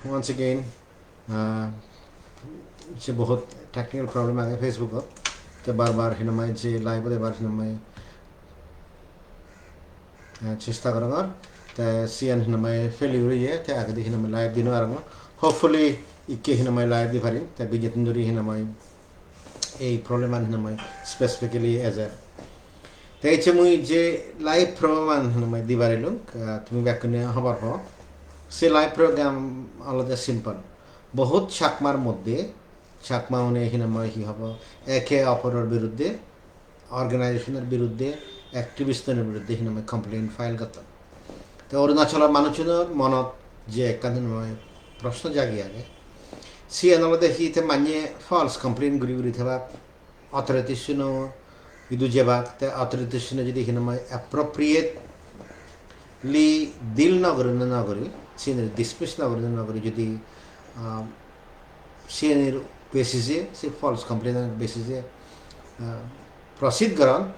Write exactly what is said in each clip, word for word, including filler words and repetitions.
Once again, ah, je bohut technical problem age Facebook-ot, te bar bar hinamai je live-ot ebar hinamai, ah, chesta gorongor, te siyan hinamai failure oye, te agedi hinamai live di no parongor. Hopefully ikke hinamai live di parim, te bijettun duri hinamai ei problem-an hinamai specifically ejer. Te ecche mui je live program-an hinamai dibar elung, ah, tumi bekkune hobor po. Se live program olode simple. Bohut Chakmar moddhe, Chakma une hinamai hi hobo, eke oporor biruddhe, organization-or biruddhe, activist-or biruddhe hinamai complaint file gotton. Te Arunachalor manuchunor monot je ekkan hinamai proshno jagi age, siyan olode hi te manye false complaint guri guri thebak, authorities-uno idu jebak, te authorities-une jodi hinamai appropriately deal no guri, no guri, siniri dismiss no guri, no guri, jodi, ah, sinir basis-e, se false complaint-or basis-e, ah, proceed goron,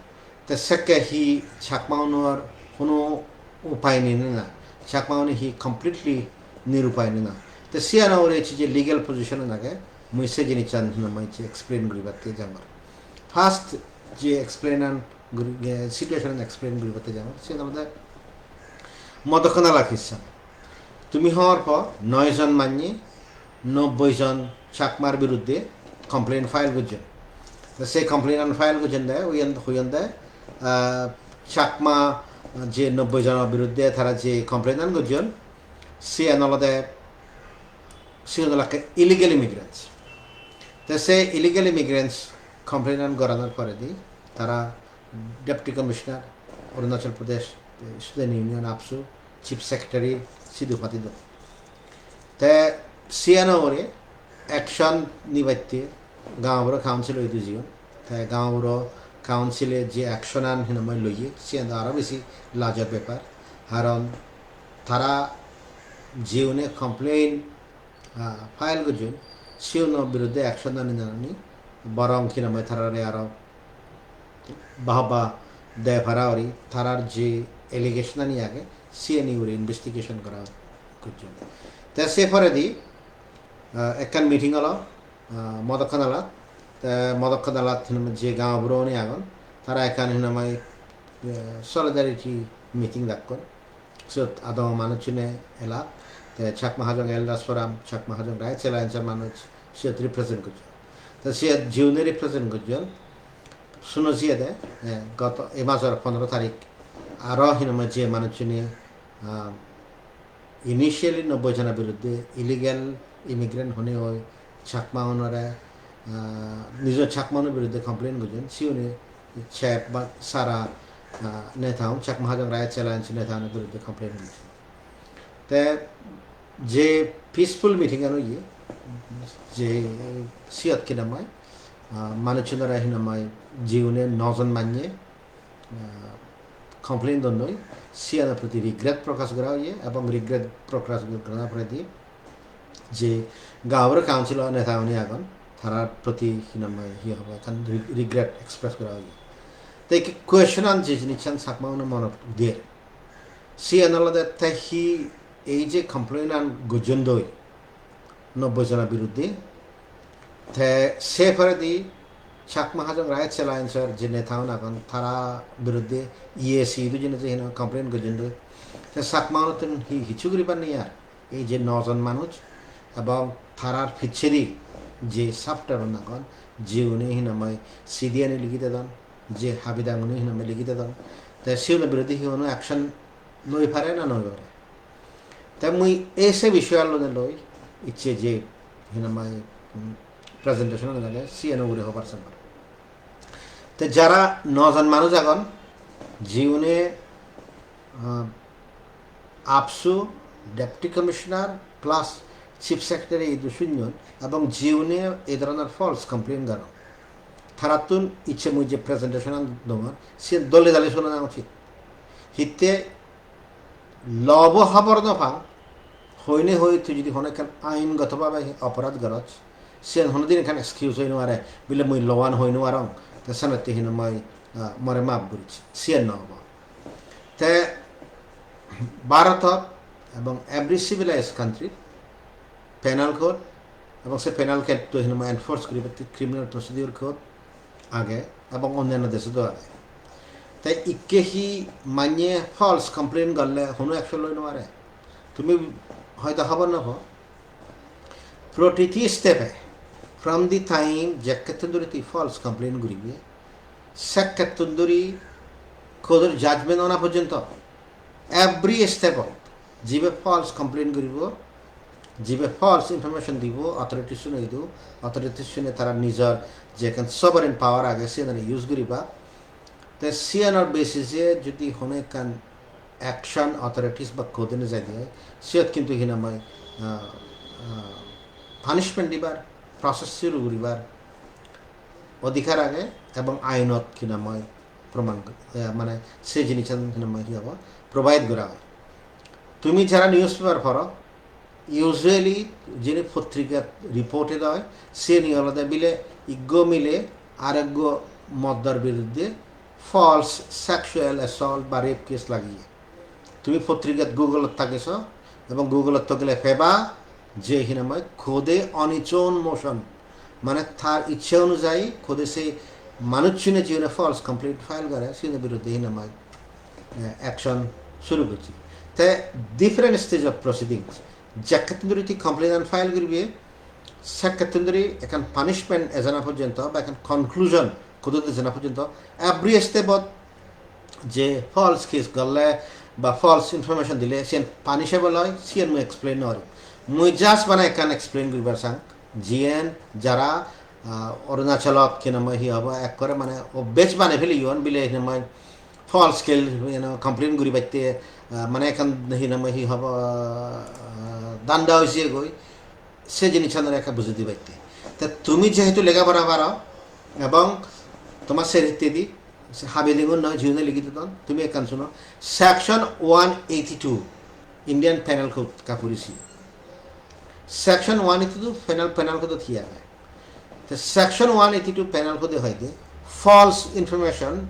te sekke hi Chakma unor hono upai nei na, Chakma une hi completely nirupai nei na. Te siyan ugure ecche je legal position-an age, mui se jinissan hinamai ecche explain guribatte jangor. First je explain-an guri-, eh, situation-an explain guribatte jangor, siyan olode Modokkonala case-an. Tumi hobor po, noi jon manye nobboi jon Chakmar biruddhe complaint file gojjon. To se complaint-an file gojjon de, oyan, hoyon de, ah, Chakma je nobboi jonor biruddhe tara je complaint-an gojjon, siyan olode, siyan olakke illegal immigrants. Te se illegal immigrants complaint-an goranor poredi tara Deputy Commissioner, Arunachal Pradesh Student Union, AAPSU, Chief Secretary sidu padon. Te siyan ugure action nibatte gaonburo council-o idu jeyon. Te gaonburo council-e je action-an hinamai loye, siyan do aro besi lajor bepar. Karon tara jiune complaint, ah, file gojjon, siuno biruddhe action no nilani, borong hinamai tarare aro bahaba de para guri, tarar je allegation-ani age, siyani ugure investigation gora gojjon. Te se poredi, ah, ekkan meeting olo, ah, Modokkonalat. Te Modokkonalat hinamai je gaonburo-ani agon, tara ekkan hinamai, eh, solidarity meeting dakkon. Siyot adamo manuchune elak, te Chakma Hajong Elders Forum, Chakma Hajong Rights Alliance-or manuj siyot represent gojjon. Te siyot jiune represent gojjon, suno jiyede, eh, goto ei major pondro tarik aro hinamai je manuchune, ah, initially nobboi jona biruddhe illegal immigrant hone hoi Chakma unore, ah, nijo Chakma unor biruddhe complaint gojjon, siune chep ba sara, ah, neta un, Chakma Hajong Rights Alliance neta unor biruddhe complaint gojjon. Te je peaceful meeting-an oye, je siyot hinamai, ah, manuchunore hinamai jiune nojon manye, ah, complaint donnoi, siyanor proti regret prokash gora oye, ebong regret prokash goranar poredi je gaonburo council-o neta-uni agon, tarar proti hinamai hi hobo, ekkan re-, regret express gora oye. Te ki question-an je jinissan Chakma-uno monot uder, siyan olode te hi ei je complaint-an gojjon doi nobboi jona biruddhe, te se poredi Chakma Hajong Rights Alliance-or je neta-un agon, tara biruddhe E A C idu jeinei je hinamai complaint gojjon doi. Te Chakma-unottun hi hissu guribar nei ar? Ei je nojon manuj ebong tarar picchedi je chapter-un agon, jiune hinamai sidi ani ligi dedon, je habidang-une hinamai ligi dedon, te siuno biruddhe hi hono action loi pare na no loi pare? Te mui ei se bishoyan loinei loi icche je hinamai, um, presentation-an age, siyano ugure hobar sangor. Te jara nojon manuj agon, jiune, ah, AAPSU, Deputy Commissioner plus Chief Secretary idu sunyon, ebong jiune ei dhoronor false complaint goron, tarattun icche mui je presentation-an dongor, siyen dole dale sunana uchit. Hitte law-bo hobor no pang, hoine hoi tui jodi hono ekkan aingoto bhabe oporad goros, siyen honodin ekkan excuse oi no pare, bile mui law-an hoi no parong, te senotte hinamai, ah, more maaf goris, siyen no obo. Te Bharotot ebong every civilized country Penal Code, ebong se Penal Code to hinamai enforce guribatte Criminal Procedure Code age, ebong onnanno dejot o age. Te ikke hi manye false complaint gorle hono action loi no pare? Tumi hoyto hobor no po, protiti step e, from the time jekkettun dhuri tui false complaint guribe, sekkettun dhuri court or judgment ona porjonto, every step ot jibe false complaint guribo, jibe false information dibo authorities une idu, authorities une tara nijor je ekkan sovereign power age siyanore use guriba. Te siyanor basis e jodi hono ekkan action authorities ba court e nejai de oi, siyot kintu hinamai, ah, ah, punishment dibar process suru guribar odhikar age ebong ainot hinamai proman, eh, mane se jinissan hinamai hi hobo, provide gora oi. Tumi jara newspaper poro, usually jini potrikat reported oi, siyeni olode bile iggo mile areggo moddor biruddhe false sexual assault ba rape case lagiye. Tumi potrikat Google-ot takiso ebong Google-ot togile peba je hinamai court e on its own motion, mane tar icche onujayi court e se manuchchune jiune false complaint file gore siyune biruddhe hinamai, eh, action suru gocche. Te different stage of proceedings, jekkettun dhuri tui complaint an file guribe, sekkettun dhuri ekkan punishment ejana porjonto ba ekkan conclusion court ot ejana porjonto, every step ot je false case gorle ba false information dile siyen punishable oi, siyen mui explain no gorim. Mui just bana ekkan explain guribar sang, jiyen jara, ah, Arunachalot hinamai hi hobo ekkore mane obbej banei peleyon bile hinamai false case, you know, complaint guribatte, ah, mane ekkan hinamai hi hobo, ah, danda oi jiyegoi, se jinissanore ekka bujei dibatte. Te tumi jehetu lega pora paro ebong tomar ser hittedi se habi lingun noi, jiune ligi dedon, tumi ekkan suno. Section one eighty-two Indian Penal Code kapurisi. Section one eighty-two Penal, Penal Code-ot hi age? Te Section one eighty-two Penal Code-e hoide, false information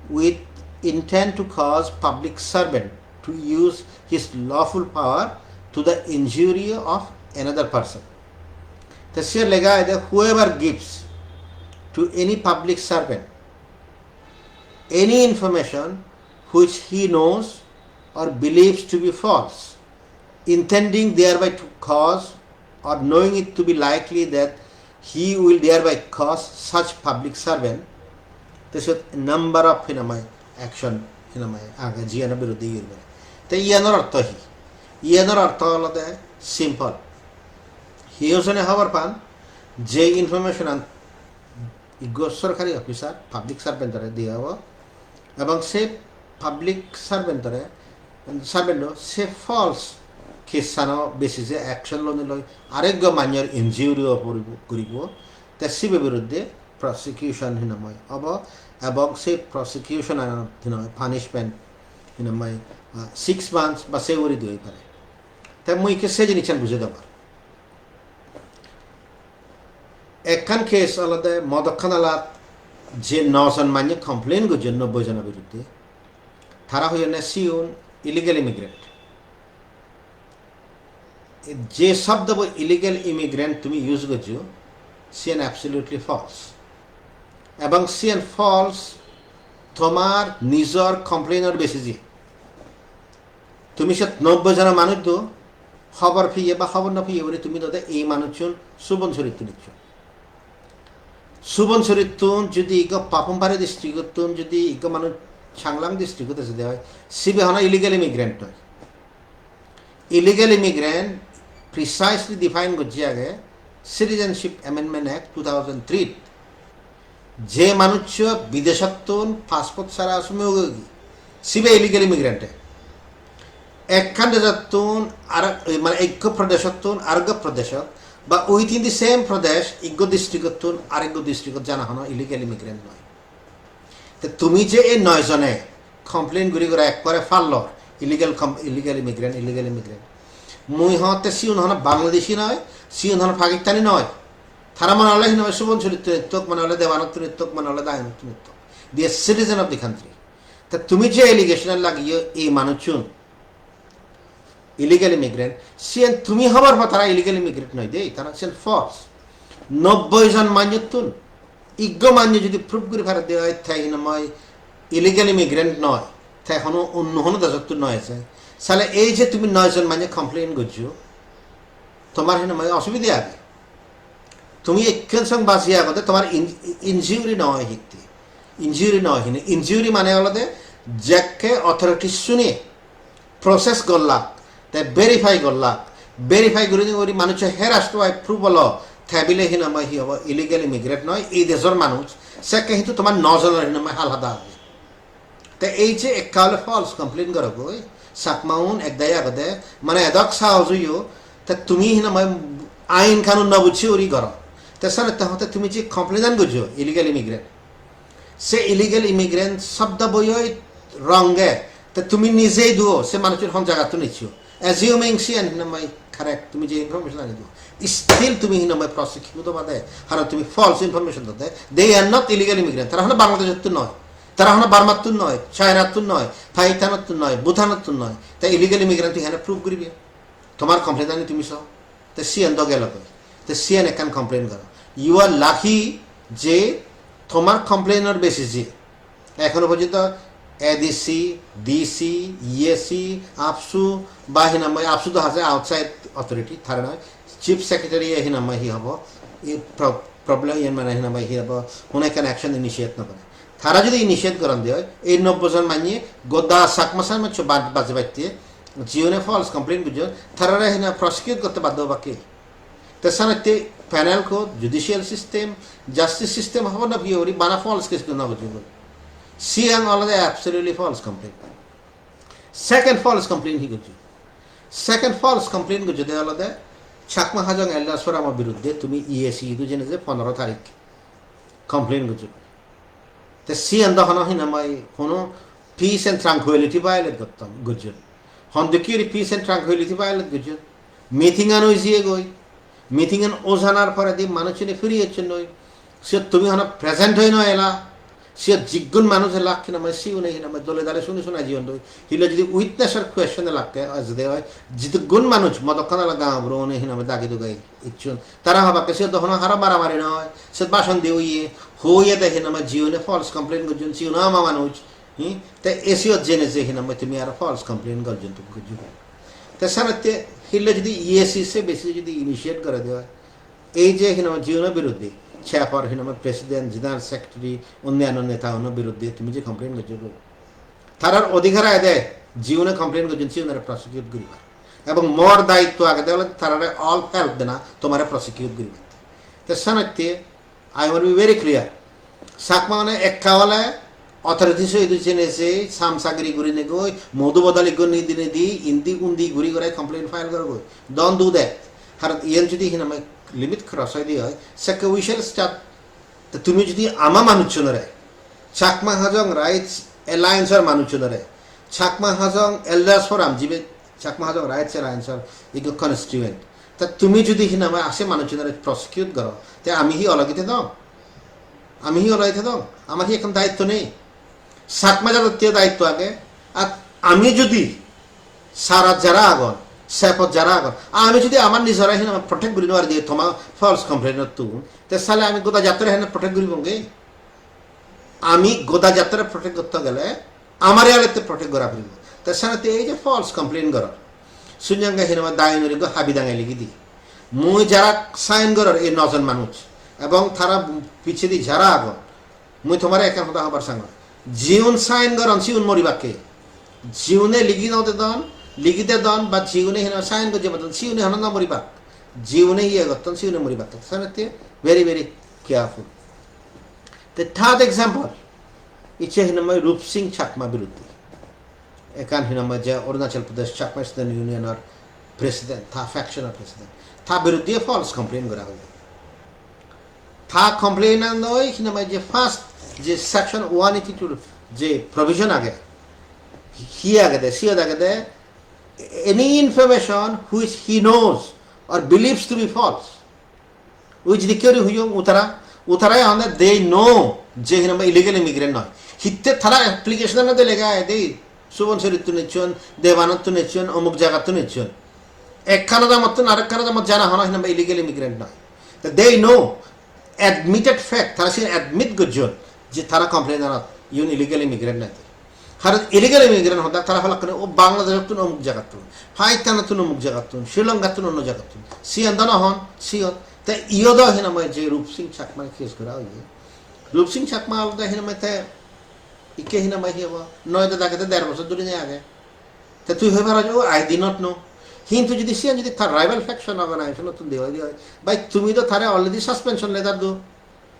with intent to cause public servant to use his lawful power to the injury of another person. Te se lega age, whoever gives to any public servant any information which he knows or believes to be false, intending thereby to cause or knowing it to be likely that he will thereby cause such public servant, te siyot number of hinamai action hinamai age jiyano biruddhe iye guri pare. Te iyanor ortho hi? Iyanor ortho olode simple. Hi hojone hobor pan je information an iggo sorkari officer, public servant ore diya obo, ebong se public servant ore, servant o se false case ano basis e action lonei loi areggo manjor injury o poribo, guribo, te sibe biruddhe prosecution hinamai obo, ebong se prosecution ano hinamai punishment hinamai, ah, six months ba se uguredi oi pare. Te mui ikke se jinissan bujei dongor. Ekkan case olode Modokkanalat je nojon manye complain gojjon nobboi jono biruddhe. Tara hoyonne siun illegal immigrant. Je shobdobo illegal immigrant tumi use gojjo, siyan absolutely false. Ebong siyan false tomar nijor complain or basis e. Tumi siyot nobboi jono manuj do, hobor peye ba hobor no peye guri tumi dode ei manuchun Subonsurittun ecchon. Subonsurittun judi ikko Papum Pare district-ottun judi ikko manuj Changlang district-ot ejede oi, sibe hono illegal immigrant noi. Illegal immigrant precisely define gojje age Citizenship Amendment Act two thousand three. Je manuccho bidesottun passport sara somoy ugi, sibe illegal immigrant e. Ekkan dejottun ar, mane ekko prodesottun arekko prodesot, ba within the same prodesh, ekko district-ottun arekko district-ot jana hono illegal immigrant noi. Te tumi je ei noi jone complain guri guri ekkore pallor, illegal com-, illegal immigrant, illegal immigrant. Mui hotte siun hono Bangladeshi noi, siun hono Pakistani noi. Tara mane ole hinamai Subansirittun ettok, mane ole Debanottun ettok, mane ole Diyunottun ettok. They are citizen of the country. Te tumi je allegation lagiyo ei manuchun, illegal immigrant, siyen tumi hobor po tara illegal immigrant noi de, tara siyen false. Nobboi jon manjottun iggo manje jodi prove guri pare de oi, te hinamai illegal immigrant noi, te hono onno hono dejottun noi ejje, sale ei je tumi noi jon manje complain gojjo, tomar hinamai osubide age? Tumi ekkan song baji agode, tomar in-, injury noi hitte. Injury noi hine. Injury mane olode jekke authorities sune process gollak, te verify gollak, verify gurinei guri manuccho harass oi proof olo, te bile hinamai hi hobo, illegal immigrant noi, ei dejor manuj, sekke hintu tomar no jonor hinamai hal hada age. Te ei je ekka ole false complain gorogoi, Chakmaun ekdagi agode, mane edok sahos oiyo, te tumi hinamai ain kanun no bujje uri goro. Te senotte hote tumi je complain an gojjo illegal immigrant, se illegal immigrant shobdo boyoi wrong e, te tumi nijei duo se manuchun hon jagattun eccho. Assuming siyan hinamai correct, tumi je information ani duo, still tumi hinamai prosecute obade, haron tumi false information dode. They are not illegal immigrant. Tara hono Bangladesh-ottun noi, tara hono Burma-ttun noi, China-ttun noi, Pakistan-ottun noi, Bhutan-ottun noi. Te illegal immigrant tui hene prove guribe? Tomar complain ani tumi so. Te siyan do gelo koi? Te siyan ekkan complain goro. You are lucky je tomar complain-or basis-e ekhono porjonto A D C, D C, E A C, AAPSU, ba hinamai AAPSU do haje outside authority, tara noi, Chief Secretary-e hinamai hi hobo, ei pro-, problem iyan mane hinamai hi hobo, hono ekkan action initiate no gore. Tara jodi initiate goron de oi, ei nobboi jon manye goda Chakma somajcho ba-, bajebatte, jiune false complain gojjon, tarare hina prosecute gotte baddo obakke. Te senotte penal code, judicial system, justice system hobor no peye guri bana false case no gojjon. Siyan olode absolutely false complaint. Second false complaint hi gojjon? Second false complaint gojjode olode Chakma Hajong Elders Forum-o biruddhe tumi E A C idu jene je pondro tarik complaint gojjon. Te siyan do hono hinamai hono peace and tranquility violate gotton, gojjon. Hon dokke guri peace and tranquility violate gojjon? Meeting an oi jiyegoi. Meeting an ojanar poredi manuchchune firi ecchonnoi. Siyot tumi hono present oi no ela. Siyot jiggun manuj elak hinamai, siune hinamai dole dale suni suna jiyondoi. Hille jodi witness or question elakke ajede oi, jiduggun manuj Modokkanala gaonburo une hinamai dagi dugai icchon, tara hobakke siyot do hono hara maramari noi. Siyot bhashon di oye, hoye de hinamai jiune false complaint gojjon, siune ama manuj. Hi? Te E C-ot jene je hinamai tumi aro false complaint gojjon, tumi gojjon. Te senotte hille jodi E A C se besi jodi initiate gore de oi, ei je hinamai jiune biruddhe, chapor hinamai president, general secretary, onnanno neta unor biruddhe tumi je complaint gojjo, tarar odhikar age de jiune complaint gojjon siunore prosecute guribar. Ebong mor daitto age de olode tarare all help dena, tomare prosecute guribar. Te senotte I want to be very clear. Chakma mane ekka ole authorities-o idu jene je samsagiri gurinei goi, modu bodol iggo nidi nidi, indi undi guri gurai complaint file gorogoi. Don't do that. Haron iyen jodi hinamai limit cross oi de oi, sekke we shall start. Te tumi jodi ama manuchchunore, Chakma Hajong Rights Alliance-or manuchchunore, Chakma Hajong Elders Forum, jibe Chakma Hajong Rights Alliance-or ikko constituent, ta tumi jodi hinamai ase manuchchunore prosecute goro, te ami hi ologite dong? Ami hi ologite dong? Amar hi ekkan daitto nei? Chakma jadotte daitto age. Ar ami jodi sarat jara agon, sepot jara agon, ami jodi amar nijore hinamai protect guri no pari de toma false complaint-ottun, te sale ami goda jattore hene protect guribonge? Ami goda jattore protect gotte gele amare alette protect gora puribo. Te senotte ei je false complaint goror, sunyange hinamai dayonori go habi dange ligi di. Mui jara sign goror ei nojon manuj ebong tara pichedi jara agon, mui tomare ekkan hoda hobar sangor. Jiun sign goron siun moribakke. Jiune ligi no dedon, ligi dedon ba jiune hinamai sign gojje padon siune hono no moribak. Jiune iye gotton siune moribak. Te senotte very, very careful. Te third example, icche hinamai Rup Singh Chakma biruddhe. Ekkan hinamai je Arunachal Pradesh Chakma Student Union-or president, ta faction-or president. Ta biruddhe false complaint gora oye. Ta complaint-an oi hinamai je first je section one eighty-two je provision age, hi agede, siyot agede, any information which he knows or believes to be false. Ui jedikke guri huyong utara, utara honde they know je hinamai illegal immigrant noi. Hitte tara application-ot de lega age de, Subansirittun ecchon, Debanottun ecchon, omuk jagattun ecchon. Ekkan adamottun arekkan adamot jana hono hinamai illegal immigrant noi. Te they know, admitted fact, tara siyen admit gojjon je tara complain anot iun illegal immigrant noi. Haron illegal immigrant hoda tara holakkone o Bangladesh-ottun omuk jagattun, Pakistan-ottun omuk jagattun, Sri Lanka-ttun onno jagattun. Siyan do no hon, siyon. Te iyo do hinamai je Rup Singh Chakma case gora oye. Rup Singh Chakma olode hinamai te ikke hinamai hi hobo? Noi de dagede der bojor dhuri nei age. Te tui hoi paros, "Oh, I did not know." Hintu jodi siyan jodi tribal faction organization-ottun de oi de oi, bhai, tumi do tare already suspension letter do.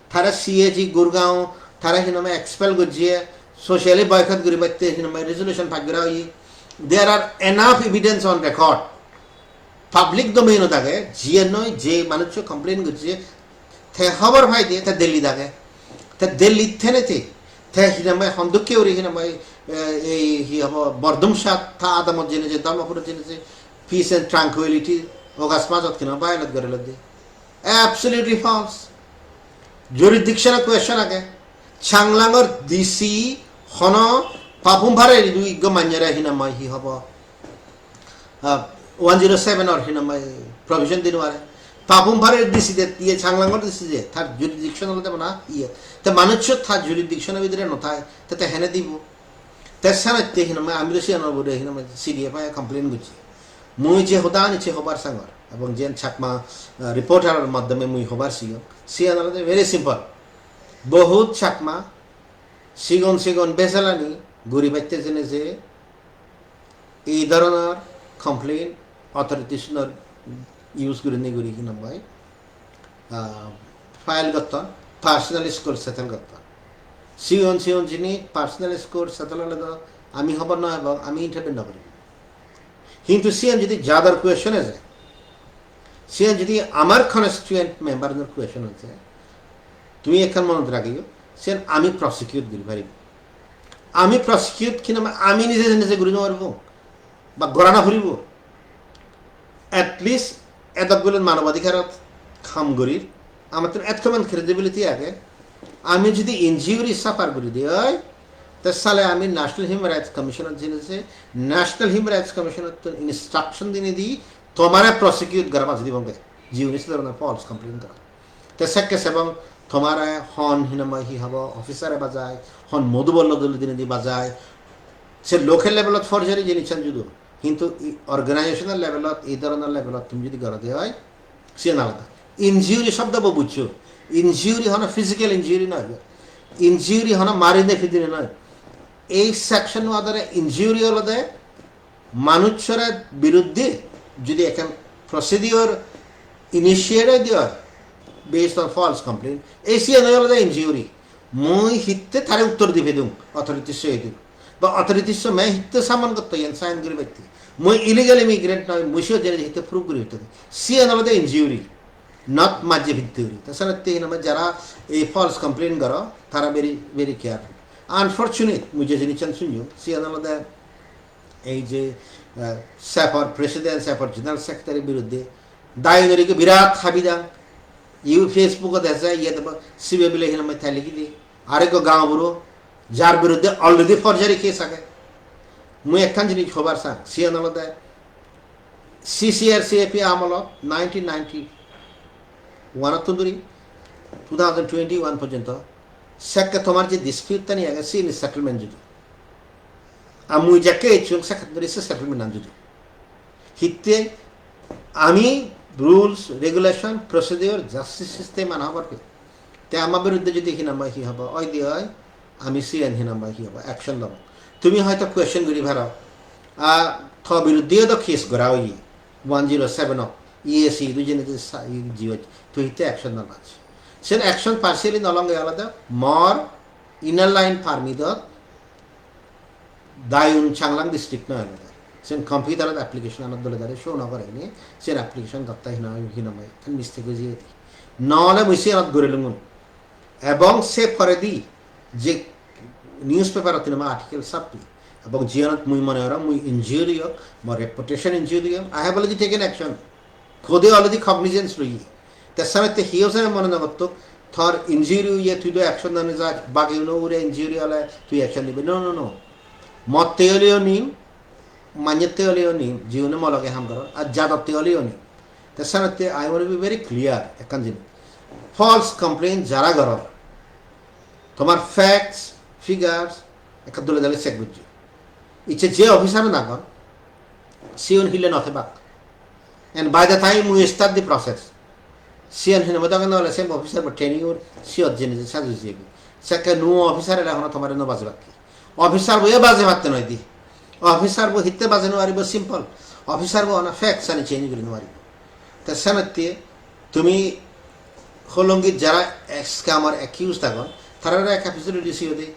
Tare C A G Gurgaon, tare hinamai expel gojje, socially boycott guribatte hinamai resolution pass gora oye. There are enough evidence on record. Public domain-ot age, jiyen noi je manuccho complain gojje, te hobor pai de, te Delhi-t age. Te Delhi-t thenei te, te hinamai hondokke guri hinamai, eh, ei hi hobo, Bordumshat, ta adamot jeinei je, Dharmapurot jeinei je, peace and tranquility, August majot hinamai violate gori lodde. Absolutely false. Jurisdiction-o question age. Changlang-or D C hono Papum Pare idu iggo manjore hinamai hi hobo? Ah, one zero seven-or hinamai provision di no pare. Papum Pare D C de, iye Changlang-or D C de, tar jurisdiction olode bana iye. Te manuccho tar jurisdiction-o bidire no thai, te te hene dibo? Te senotte hinamai ami do siyanor ugure hinamai C D F I complain gojji. Mui je hodani je hobar sangor, ebong jiyan Chakma, ah, reporter-or maddhome mui hobar siyong, siyan olode very simple. Bohut Chakma sigon sigon besalani guribatte jeinei je ei dhoronor complain authorities-unor use gurinei guri hinamai, ah, file gotton, personal score settle gotton. Sigon sigon jini personal score settle ole do ami hobor no pebong, ami intervene no guri. Hintu siyan jodi jador question eje, siyan jodi amar constituent member-unor question eje, tumi ekkan monot ragiyo, siyan ami prosecute guri paribo. Ami prosecute hinamai ami nije nije guri no paribo, ba gora no puribo. At least edok gulon manobadhikarot ham gorir, amattun edokman credibility age. Ami jodi injury suffer guri de oi, te sale ami National Human Rights Commission-ot jeinei je, National Human Rights Commission-ottun instruction dinei di, tomare prosecute gora bajei dibonge, jiune se dhoronor false complaint gora. Te sekke sebong tomare hon hinamai hi hobo officer-e bajai, hon modubollo dole dinei di bajai. Se local level-ot forgery jinissan judo. Hintu ei organizational level-ot, ei dhoronor level-ot tumi jodi goro de oi, siyan alada. Injury shobdo bo bujjo. Injury hono physical injury noi. Injury hono marinei pidinei noi. Ei section-o adare injury olode manuchore biruddhe jodi ekkan procedure initiate oi de oi based on false complaint, ei siyan olode injury. Mui hitte tare uttor di pedung, authorities-o idu? Ba authorities-o me hitte summon gotto iyan sign guribatte? Mui illegal immigrant noi, mui siyot jeinei hitte proof guri pedung? Siyan olode injury, not majje pitte guri. Ta senotte hinamai jara ei false complaint goro, tara very, very careful. Unfortunate, mui je jinissan sunyong, siyan olode ei je, eh, SAFE-or president, SAFE-or general secretary biruddhe Dayunor ikko birat habi dang. Iye Facebook-ot eje, iye debo, sibe bile hinamai te ligi di. Arekko gaonburo, jar biruddhe already forgery case age. Mui ekkan jinis hobar sang, siyan olode C C R C A P amolot nineteen ninety-one-ottun dhuri two thousand twenty-one porjonto sekke tomar je dispute-tani age, siyeni settlement judo. Ar mui jekke ecchong sekke dhuri se settlement-an judo. Hitte ami rules, regulation, procedure, justice system-an hobor pei. Te ama biruddhe jodi hinamai hi hobo, oi de oi, ami siyan hinamai hi hobo, action lobo. Tumi hoyto question guri paro, a, to biruddheyo do case gora oye, one zero seven-o, E A C idu jeinei je sa-, i jiyo, tui hitte action no loj? Sen action partially no longe olode mor Inner Line Permit-ot Dayun Changlang district noi olode. Sen computer-ot application-anot dole dale show no gore hini, sen application-ot hinamai, hinamai ekkan mistake oi jiyedi. No ole mui siyanot gorilungun. Ebong se poredi je newspaper-ot hinamai article sappi, ebong jiyanot mui mone gorong mui injury ok, mor reputation injury ok, I have already taken action. Khode already cognizance loye. Te samette hiyo same mone no gottok, tor injury oye, tui do action no nejaj, bagi uno ugure injury ole tui action nibe. No, no, no. Motte oleyo nim, manjotte oleyo nim, jiune mo loge ham goron, ar jadotte oleyo nim. Te senotte I want to be very clear ekkan jinis. False complaint jara goron, tomar facts, figures ekka dole dale check gojjo. Icche je officer agon, siun hille no thebak. And by the time we start the process, siyan hene modo no ole same officer bo training or siyot jene je saju jiyegi. Sekke nuo officer ele hono tomare no baje bakki. Officer bo e baje patte noi di. Officer bo hitte baje no paribo simple. Officer bo ona facts ani change guri no paribo. Te senotte tumi holongit jara scam or accused agon, tarare ekka facility siyo de.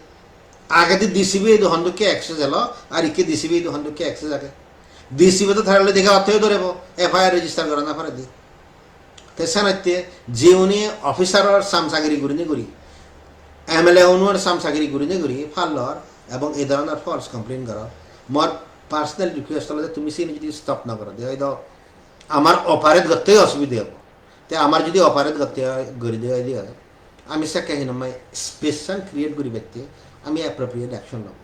Agedi D C B idu hondokke access elo, ar ikke D C B idu hondokke access age. D C B to tharale dega otte dorebo, F I R register gorana poredi. Te senotte jiuni officer or samsagiri gurinei guri, M L A unor samsagiri gurinei guri pallor ebong ei dhoronor false complaint goror. Mor personal request olode tumi sini jodi stop na goro de, hoyto amar operate gotte osubide obo. Te amar jodi operate gotte oi, guri de oi de oi, ami sekke hinamai space an create guribatte ami appropriate action lobo.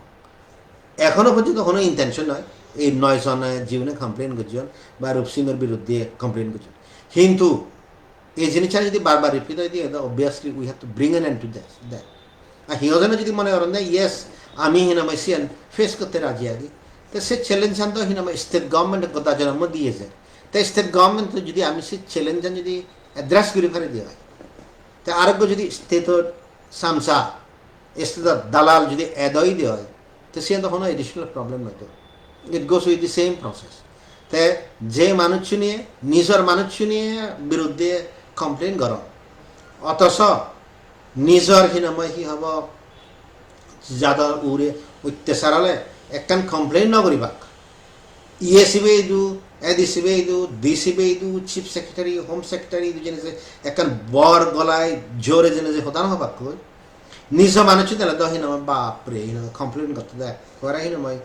Ekhono porjonto hono intention noi, ei noi jone jiune complain gojjon ba Rup Singhor biruddhe complain gojjon. Hintu ei jinissan jodi bar bar repeat oi de, then obviously we have to bring an end to this, that. Ar hi hojone jodi mone goron de, yes, ami hinamai siyan face gotte raji agi, te se challenge an to hinamai state government goda jonmo diye je. Te state government to jodi ami se challenge an jodi address guri pari de oi, te arekko jodi state or samsa, state or dalal jodi add oi de oi, te siyan to hono additional problem noi to. It goes with the same process. Te je manuchchuniye, nijor manuchchuniye biruddhe complain goron, otoso nijor hinamai hi hobo, jador ugure ottechar ole ekkan complain no guribak. E A C be idu, A D C be idu, D C be idu, Chief Secretary, Home Secretary idu jene je ekkan bor golai jore jene je hodan hobak koi. Nijo manuchchun ele do hinamai bapre, hinamai complain gotte de, hore hinamai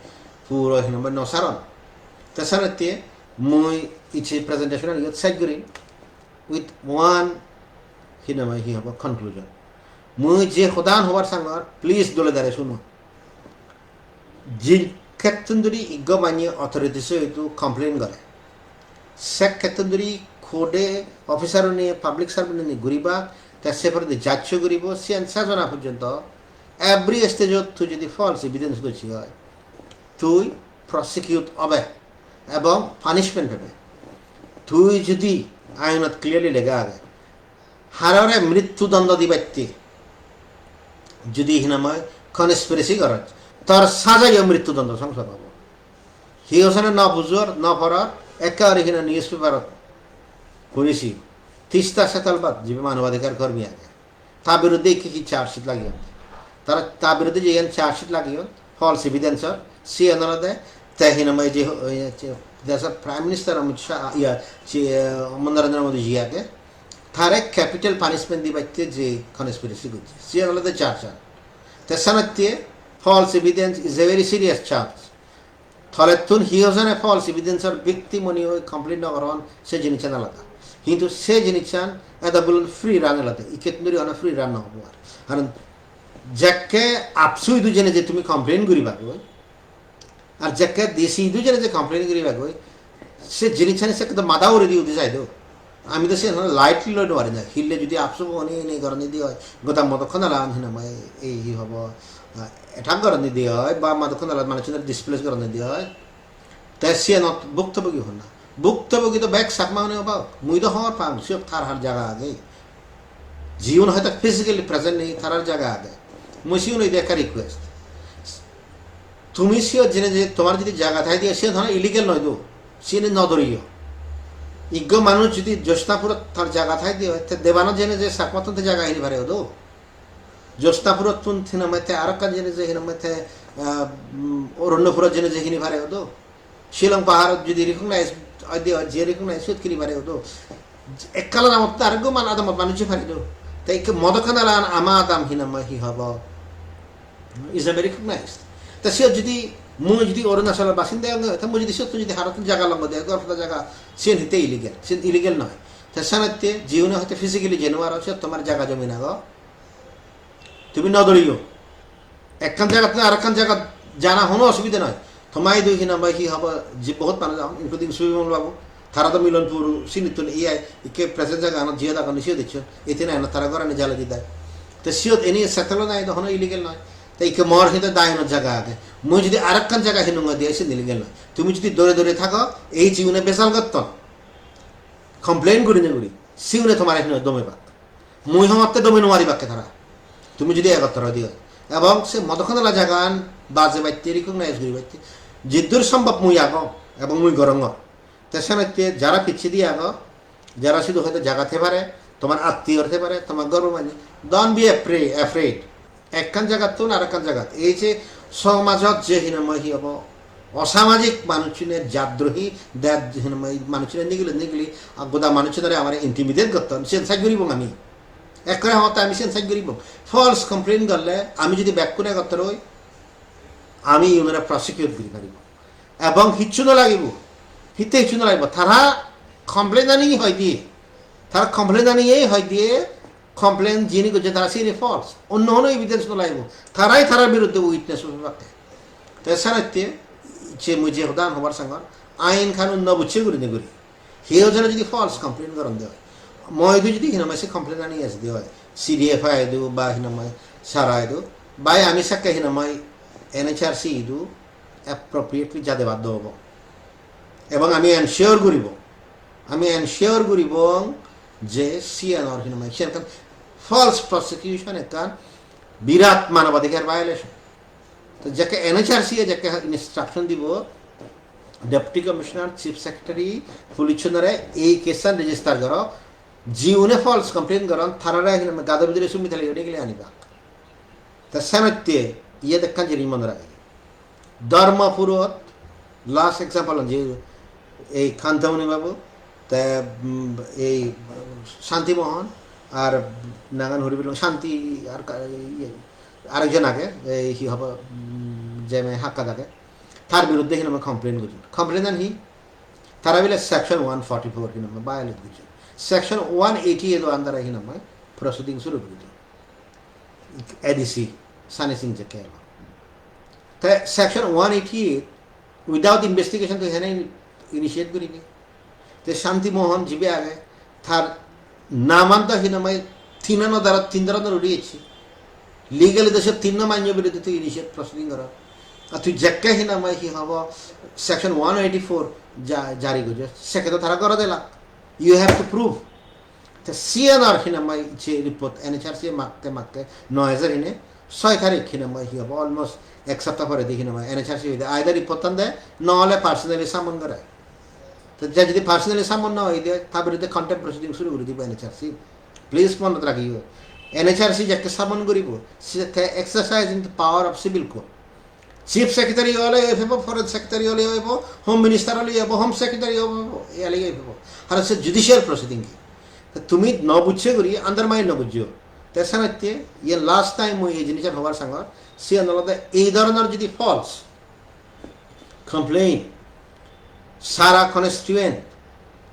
puro hinamai no saron. Te senotte mui icche presentation an iyot sej gurim with one hinamai hi hobo conclusion. Mui je hodan hobar sangor, please dole dale suno. Jin khettun duri iggo manye authorities o idu complain gore, se khettun duri court e officer une, public servant une guribak, te se poredi judge o guribo, siyan sejona porjonto every stage ot tui jodi false evidence gocchi oi, tui prosecute obe ebong punishment pebe. Tui jodi ainot clearly lega age, harore mrittu dondo dibatte jodi hinamai conspiracy goroj, tor sajaiyo mrittu dondo songsa pabo. Hi hojone no bujor, no poror, ekkebare hina newspaper ot purisi, Tista Setalpat jibe manobadhikar kormi age, ta biruddhe ki ki charge sheet lagiyon. Tara ta biruddhe jiyan charge sheet lagiyon, false evidence or, siyan olode te hinamai je, oye, je, desor Prime Minister Amit Shah, iya, je, eh, Narendra Modi ji age, tare capital punishment dibatte je conspiracy gojje, siyan olode charge an. Te senotte false evidence is a very serious charge. Tolettun hi hojone false evidence or victim oni oi complain no goron, se jinissan alada. Hintu se jinissan edo bulon free run elode, ikkettun duri ono free run no obo ar. Karon jekke AAPSU idu jene je tumi complain guriba goi, ar jekke D C idu jene je complain guriba goi, se jinissani sekke to mada uguredi udi jai do. Ami to siyan hono lightly loi no pari na. Hille jodi AAPSU bo oni ene goroni di oi, goda Modokkhanalan hinamai ei hi hobo, ah, attack goroni di oi, ba Modokkhanalan manuchunore displace goroni di oi, te siyanot bhuktobogi honna? Bhuktobogi to bek Chakma une obak. Mui to hobor pang, siyot har har jaga age. Jiun hoyto physically present nei, tarar jaga age. Mui siun hoide ekka request. Tumi siyot jene je tomar jodi jaga thai diye, siyan hono illegal noi do. Siyeni no doriyo. Iggo manuj jodi Josnapurot tar jaga thai diye, te Debanot jene je Chakmattun te jaga hini pare do. Josnapurottun hinamai te arokkan jene je hinamai te, ah, mm, Oranyapurot jene je hini pare do. Shillong paharot jodi recognize oi de oi, je recognize siyot hini pare do. Ekkala namot te arekko man adamot manuj je pare do. Te ikke Modokkhanalan ama adam hinamai hi hobo? Is a recognized. Te siyot jodi mui jodi Arunachalor basinda ong, te mui jodi siyot jodi harottun jaga longgo de, gor poda jaga, siyen hitte illegal? Siyen illegal noi. Te senotte jiune hoyto physically jei no paro, siyot tomar jaga jomin ago. Tumi no doriyo. Ekkan jagattun arekkan jagat Jana hono osubide noi. Toma idu hinamai hi hobo, je bohut manuj agon, including Subimal babu. Tara do Milanpur sinittun ei ai, ikke present jaga anot jiyot agon, siyot ecchon. Eighty nine ot tara gorani jalei di dai. Te siyot eni settle o nai, do hono illegal noi. Te ikke mor hide dayonor jaga age. Mui jodi arekkan jaga hinungo diye, siyen illegal noi. Tumi jodi dore dore thago, ei jiune besal gotton, complain gurinei guri, siune tomare hinamai domebak. Mui hongotte domi nuaribakke tara. Tumi jodi egottor oi diyo. Ebong se Modokkanala jagan baje batte recognize guribatte jiddur sombhob mui agong ebong mui gorongor. Te senotte jara picchedi ago, jara sidu hoyto jaga te pare, tomar attiyor te pare, tomar gorbo manye, don't be afraid, afraid. Ekkan jagattun arekkan jagat. Ei je somajot je hinamai hi hobo, osamajik manuchune, jatdrohi, dej hinamai manuchune nigili nigili, a, goda manuchunore amare intimidate gotton, siyen saj guribong ami. Ekkore hotte ami siyen saj guribong. False complain gorle ami jodi bekkune egottor oi, ami iunore prosecute guri paribong. Ebong hissu no lagibo. Hitte hissu no lagibo? Tara complain ani hoi diye. Tara complain ani ei hoi diye. Complain jini gojje tara sini false. Onno hono evidence no lagibo. Tarai tarar biruddhe witness oi pakke. Te senotte je mui je hodan hobar sangor, ain kanun no bujje gurinei guri. Hiyo jone jodi false complain goron de oi, moidu jodi hinamai se complain ani esi de oi, C D F I idu ba hinamai sara idu, bai ami sakke hinamai N H R C idu appropriately jade baddo obo. Ebong ami ensure guribong, ami ensure guribong je siyanor hinamai siyan ekkan false prosecution, ekkan birat manobadhikar violation. To jekke N H R C e jekke instruction dibo, Deputy Commissioner, Chief Secretary, police-unore ei case-an register goro, jiune false complaint goron, tarare hinamai gado bidire sumi thele guri gele anibak. Ta senotte iyot ekkan jinis mone ragei. Dharmapurot last example je ei Kantamoni babu, te, mm, ei Shanti Mohan, ar nangan huri bilong Shanti, ar ka-, iye, arekjon age, ei hi hobo, mm, jeme hakka age. Tar biruddhe hinamai complain gojjon. Complain an hi? Tara bile section one forty-four hinamai violate gojjon. Section one eighty-eight o under hinamai proceeding suru gojjon. A D C Sunny Singh jekke elo. Te section one eighty-eight without investigation to hene initiate guribe. Te Shanti Mohan jibe age, tar naman to hinamai tinano dara, tin dara dara udi ecche. Legally to se tinno manyo biruddhe tui initiate proceeding goro. Ar tui jekke hinamai hi hobo section one eighty-four ja-, jari gojjo, sekke to tara goro dela. You have to prove. Te siyanor hinamai je report N H R C makke makke no ejer hine, soi tarik hinamai hi hobo, almost ek sapta poredi hinamai N H R C hoide either report tan de, no ole personally summon gore. Te je jodi personally summon no hoide, ta biruddhe contempt proceeding suru guri dibo N H R C. Please monot ragiyo. N H R C jekke summon guribo, sekke exercising the power of civil court. Chief Secretary ole oi pebo, Foreign Secretary ole oi pebo, Home Minister ole oi pebo, Home Secretary ole oi pebo, ele oi pebo. Ar se judicial proceeding ki? Te tumi no bujje guri undermine no bujjo. Te senotte iyen last time mui ei jinisan hobar sangor, siyan olode ei dhoronor jodi false complaint sara constituent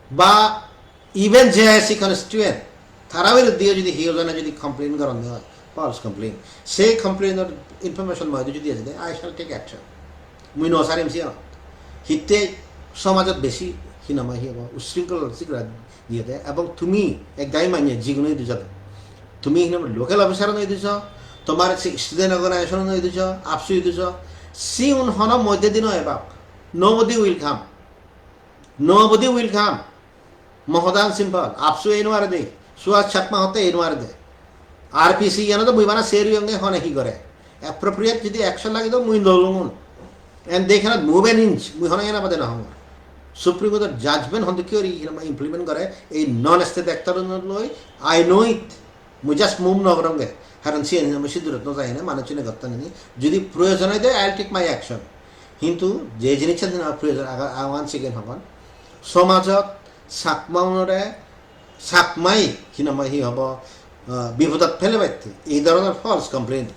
ba even J I C constituent, tara biruddhe jodi hiyo jone jodi complain goronde oi, false complain, sei complain or information moidu jodi ejede, I shall take action. Mui no sarim siyan. Hitte somajot besi hinamai hi hobo, ushrinkhol sigla diyede, ebong tumi ek dagi manye jiguno idu jade. Tumi hinamai local officer no idu jo, tomar se student organization no idu jo, AAPSU idu jo, siun hono moddhe di no ebak. Nobody will come. Nobody will come. Mo hodan simple. AAPSU ei nuare de. Suhas Chakma hotte ei nuare de. R P C iyano do mui bana ser oyonge, hone hi gore. Appropriate jodi action lage do mui no lungun. And they cannot move an inch. Mui hono iyana bade no hongor. Supreme Court or judgment honde ki gori hinamai implement gore ei non state actor loi. I know it. Mui just move no goronge. Karon siyen hinamai sidurot no jai hine manuchune gotton hine. Jodi proyojon oi de, I'll take my action. Hintu je jinissan hinamai proyojon, aga-, awan sigen hogon. Somajot Chakma unore, Chakmai hinamai hi hobo, ah, bipodot pelebatte ei dhoronor false complaint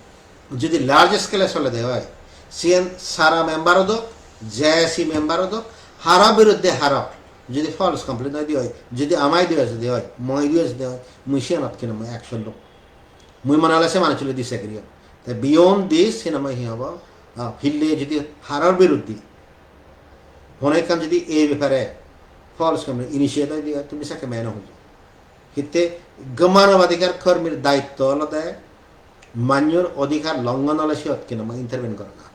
jodi large scale-e solede oi, siyen sara member odok, J I C member odok, haro biruddhe haro jodi false complaint oide oi, jodi ama idu ejede oi, mo idu ejede oi, mui siyanot hinamai action lom. Mui mone hole se manuchchune disagree on. Te beyond this, hinamai hi hobo, Ah, hille jodi haror biruddhe hono ekkan jodi ei bepare false complaint initiate oi diye, tumi sekke mane hojo. Hitte manobadhikar kormir daitto olode manjor odhikar longhon ole siyot hinamai intervene gorana.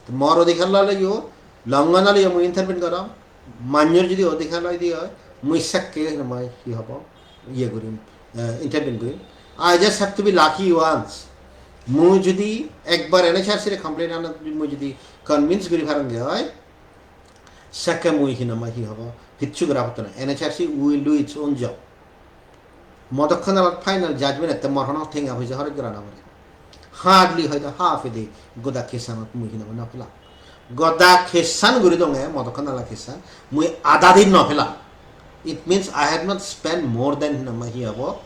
To mor odhikar lole yo longhon ole yo mui intervene gorong. Manjor jodi odhikar loi diye oi, mui sekke hinamai hi hobo, iye gurim, eh, intervene gurim. I just have to be lucky once. Mui jodi ekbar N H R C re complaint ana mui jodi convince guri parong de oi, sekke mui hinamai hi hobo, hissu gora potto na. N H R C will do its own job. Modokkan alat final judgment ette mor hono tenga poisa horoj gora no pore. Hardly hoito half edi goda case-anot mui hinamai no pelang. Goda case-an guri donge, Modokkan ala case-an, mui adadi no pelang. It means I have not spent more than hinamai hi hobo,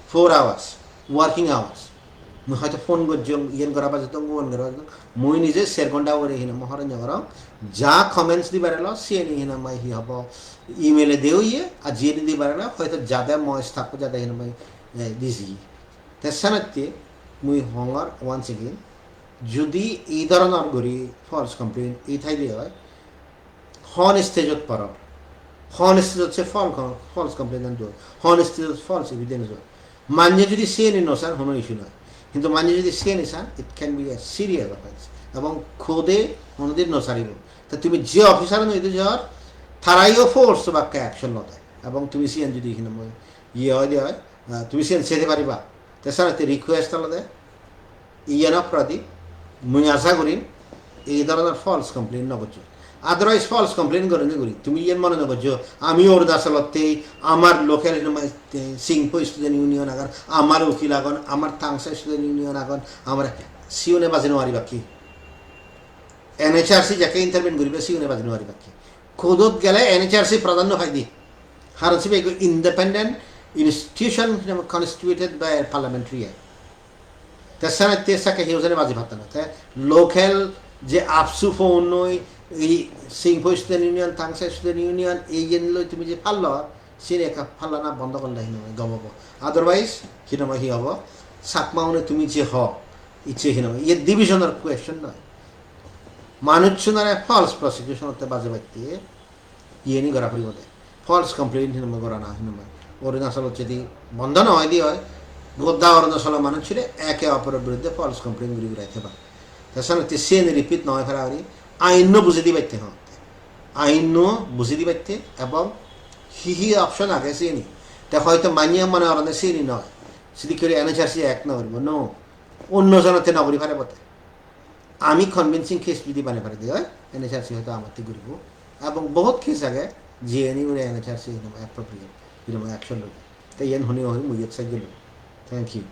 four hours, working hours. Mui hoito phone gojjong, iyen gora bajodong, uon gora bajodong. Mui nije ser ghonta ugure hinamai horoj no gorong. Ja comments dibar elo, siyeni hinamai hi hobo, email-e de oye, ar jiyeni dibar elo, hoito jade mo staff jade hinamai, eh, diji. Te senotte mui hongor once again, jodi ei dhoronor guri false complaint ei thaide oi, hon stage-ot poror, hon stage-ot se fal-, false complaint-an duon, hon stage-ot false evidence duon. Manye jodi siyeni no san, hono issue noi. Hintu manye jodi siyeni san, it can be a serious offense. Ebong khode honodin no saribo. Ta tumi je officer-un idu jor, tarayo force bakke action lode. Ebong tumi siyen jodi hinamai iye oi de oi, ah, tumi siyen sede pariba. Te senotte request olode, iyen oporadi, mui aja gurim ei dhoronor false complaint no gojjo. Otherwise false complaint gurinei guri tumi iyen mone no gojjo, ami Arunachalottei amar local hinamai, eh, Singpho Student Union agon, amar ukil agon, amar Tangsa Student Union agon, amar siyune baji no paribak ki? N H R C jekke intervene guribe siyune baji no paribak ki? Court-ot gele N H R C pradhanno paide. Haron sibe ekko independent institution constituted by a parliamentary act. Te senotte sekke hi hojone baji patto na. Te local je AAPSU ponnoi, ei Singpho Student Union, Tangsa Student Union, ei yen loi tumi je pallo, sini ekka pallana bondo gorle hinamai gom obo. Otherwise, hinamai hi obo? Chakma-une tumi je ho, icche hinamai, iye division-or question noi. Manuchchunore false prosecution-otte bajebatte iyeni gora puribo de. False complaint hinamai gorana hinamai. Arunachalot jodi bondo no oi de oi, goda Arunachalo manuchchune eke oporor biruddhe false complaint guri guri theba. Te senotte siyeni repeat no oi para guri ainno bujei dibatte hotte. Ainno bujei dibatte ebong hi hi option age siyeni. Te hoito manye mone gorone siyeni noi. Sidikke guri N H R C act no guribo, no. Onno jonotte no guri pare bote. Ami convincing case jodi banei pari de oi, N H R C hoito amatte guribo. Ebong bohut case age, jiyeni ure N H R C hinamai appropriate, hinamai action lobo. Te iyen honi hoi mui iyot sej gelo. Thank you.